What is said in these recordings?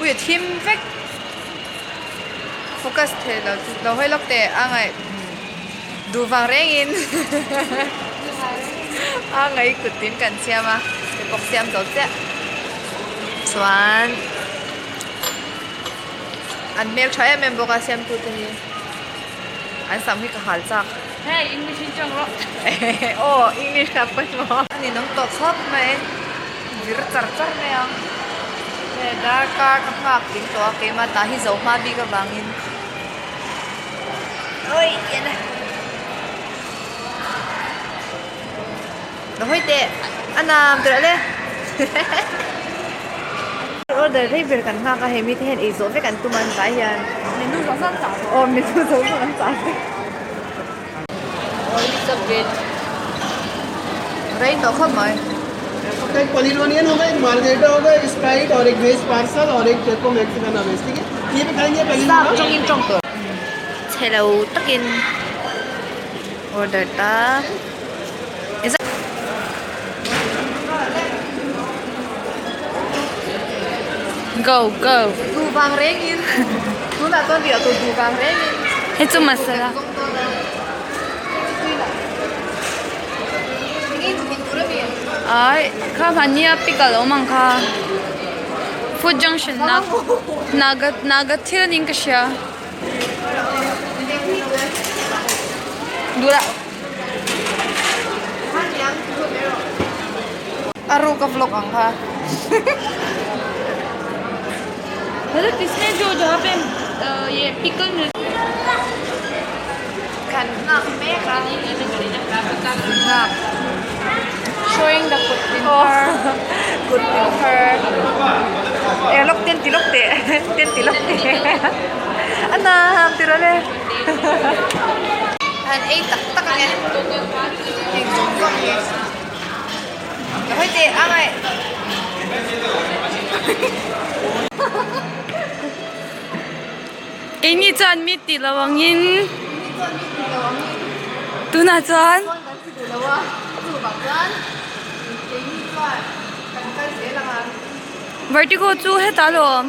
Ui a thim vek focus thei lo lo hawi lawk teh a ngaih duh vang rengin a ngaih kut tin kan siam a te pawh siam zo chiah chuan an hmel tha em em bawk a siamtu te hi an sam hi ka hal chak. Hey English in chawng rawh. Aw English kha pawimawh. A ninawm tawh khawp mai. Vir char char mai ang. He darkar ka nghak tling tawh a keimah tah hi zo hma bik avangin. Oi en a. Ka hawi teh a nam ber le. Order rei ber kan nghak a hei mite hian ei zawh vek an tum a an tlai hian. Menu zawng zawng an chah tawh. Aw menu zawng zawng an chah vek. Elizabeth. Rei tawh khawp mai. एक पनीर onion होगा एक मार्गरेटा होगा एक Sprite और एक veg parcel और एक taco Mexican veg ठीक है ये भी खाएंगे पहले Sap tawngin tawng tawh. Chhe lo takin order ta. Go go. Duh vang rengin tunah chuan tih loh tur duh vang rengin. Hei chu masala. Ai kha hmania pickle awm ang kha food junction na naga naga thil niin ka hria duh lah. A ruk a vlog ang kha. Kan nghak mek a. Nghak. Showing the kut tin thar. Kut tin thar. E lok ten ti lok teh. Ten ti lok teh. A nam ti rawh le. An ei tak tak ang e. Heng zawng zawng hi. Ka hawi teh a ngaih. Keini chuan mi tih lo angin tunah chuan Vertigo chu hetah a lo awm.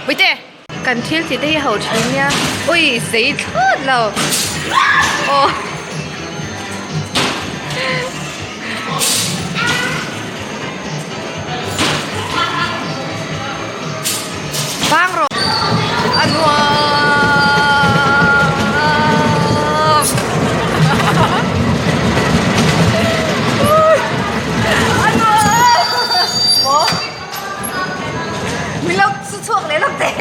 Puite! Kan thil tih te hi ho thin nia. Ui zei thlawt lo. Aw. Bang rawh. A nuam. A nuam. Maw. Min lo chu chhuak leh lawk teh.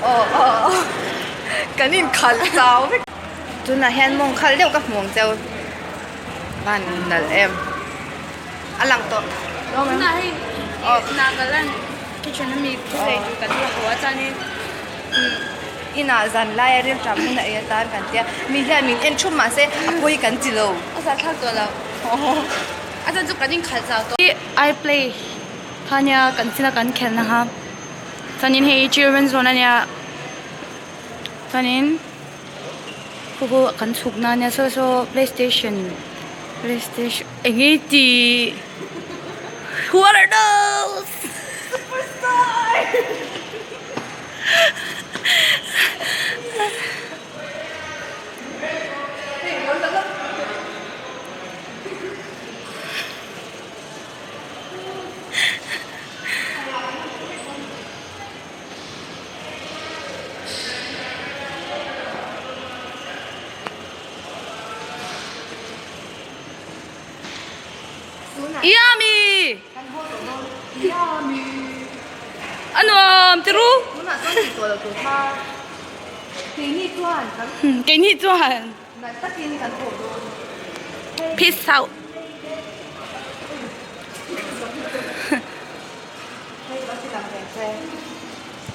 Aw aw. Kan inkhalh chau vek. Tunah hian mawng khalh deuh ka hmu ang cheu. Van nalh em. A lang tawh. Tunah hei Nagaland kitchen ami thil ei tur kan la haw a chuanin Inah zan laia rilṭam hun a ei atan kan tia. Mi hian min en ṭhup mahse a pawi kan ti lo. A zahthlak tawh lo. A chuan chu kan inkhalh zau tawh. I play kha nia kan thil a kan khelh na kha. Chuanin hei children zone a nia. Chuanin khu khu kan chhuk na ania saw saw playstation playstation eng nge tih what are those Superstar Yummy! A nuam ti ru. Keini chuan. Peace out.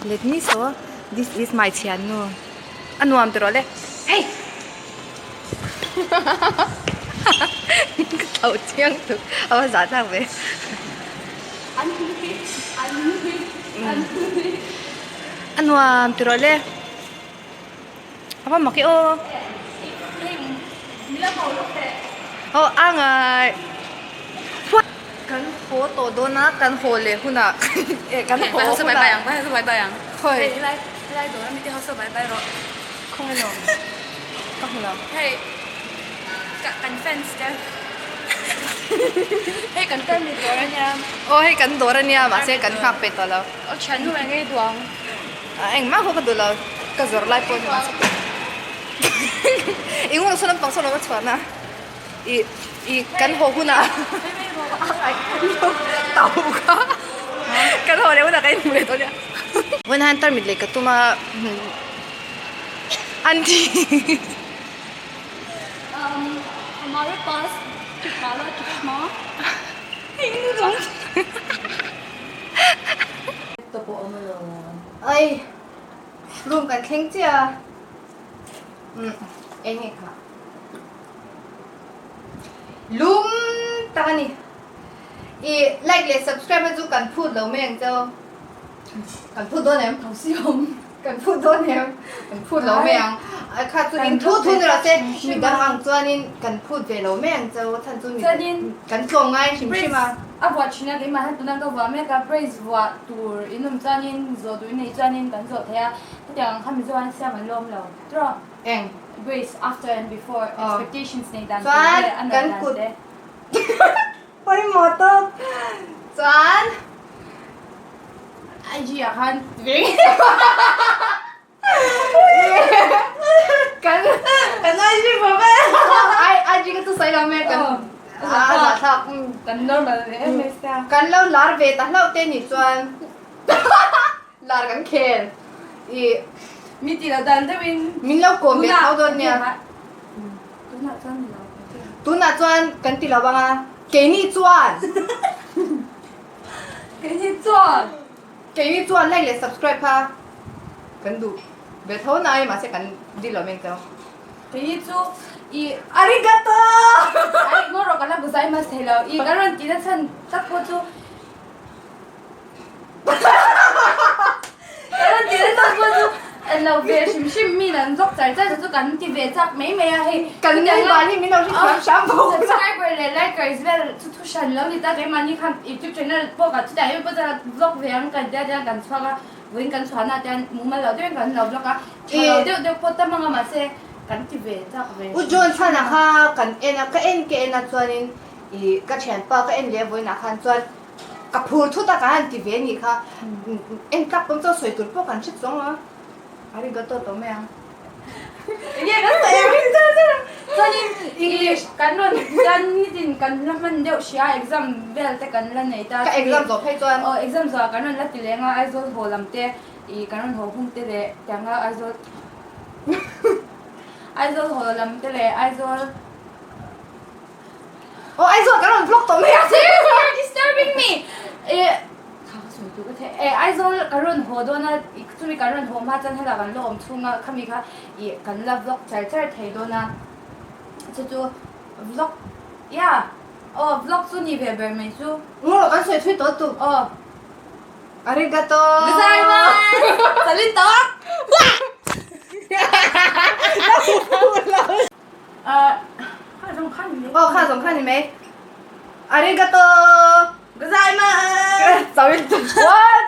Let me show this is my thiannu a nuam tawh rawh le hey ka tho chiang tuk a va zah thlak ve. A nuam ti rawh le. A va mak e aw. Aw a ngai. Kan haw tawh dawn a, kan haw leh hunah eh kan haw hunah. Khawi. Khawnge lo. Ka hmu lo. Aw hei kan dawr ania mahse kan nghak pe tawh lo. Engmah pawh ka duh lo ka zawrh lai pawh ni mahse eng emaw saw lampang saw lo ka chhuah na ih ih kan haw hunah tau kha kan haw leh hunah ka inhmu leh dawn nia vawiin hian tarmit lei ka tum a an ti Ai room kan thleng chiah a umm eng nge kha lum tak a ni ih like leh subscribe a chu kan phut lo mai ang cheu kan phut dawn em kan phut dawn em kan phut lo mai ang a kha chu in thu thu ni rawh se midang ang chuanin kan phut ve lo mai ang cheu chhan chu kan tlawm ngai hrim hrim a. A vuah thin a keimah hian tuna ka vuah mek a praise vuah tur in awm chuanin zawh duh in neih chuanin kan zawh thei a hetiang ang kha Mizo an siam an lawm lo tiraw Eng brace after and before expectations nei dan tur Chuan te a nalh kan dan kut te. Pawimawh tawp chuan IG ah khan veng Kan kan IG pawh ve ai IG ka chu sawi lo mai kan a zahthlak kan normal ve em mai sia kan lo lar ve ta hlauh te nih chuan lar kan khel i mi ti lo dan deuh in min lo kawm ve tho dawn nia tunah chuan ni lo tunah chuan kan ti lo ang a keini chuan keini chuan Keini chuan like leh subscribe kha kan duh ve tho na a mahse kan dil lo meng chau. Keini chu i Arigato! Ai ngaw rawh ka la gozaimasu thei lo i ka rawn tih na chhan tak pawh chu ka rawn tih na chhan pawh chu en lo ve hrim hrim mi an zawk char char chu kan ti ve chak mai mai a hei Kan mobile hi min lo hrethiam hram bawk. Subscriber leh likers vel chu Thu hran lo ni ta keimahni khan youtube channel pawh kan chutah hian pawh chuan vlog ve ang kan tia tiang kan chhuak a vawiin kan chhuahna ah tian mumal lo deuhin kan lo vlog a tha lo deuh deuh pawh tam anga mahse kan ti ve chak ve U John chhanah kha kan en a ka en ka en a chuanin ih ka thianpa ka en leh vawiinah khan chuan ka phur thut a ka han ti ve anih kha en tlak pawm chuan sawi tur pawh kan hre chuang lo a. Arigato tawh mai ang. Enge kan sawi ang hi chuan chuan chuanin English kan rawn chuan nitin kan la hman deuh hria exam vel te kan la nei ta Ka exam zawh phei chuan aw exam zawh ah kan rawn la ti leng a Aizawl haw lam te ih kan rawn haw hun te leh tianga Aizawl Aizawl haw lam te leh Aizawl Aw Aizawl kan rawn vlog tawh mai ang Seriously you are disturbing me ih Kha ka sawi tur ka theih e Aizawl ka rawn haw dawn a chumi kan rawn haw hma chuan helai kan la awm chhung a khami kha ih kan la vlog char char thei dawn a chu chu vlog yeah aw vlog chu ni ve ber mai chu. Ngaw kan sawi thui tawh tu. Aw. Arigato. Gozaimasu. Salin tawk. Aw kha zawng kha ni mai. Arigato. Gozaimasu. Sorry. What?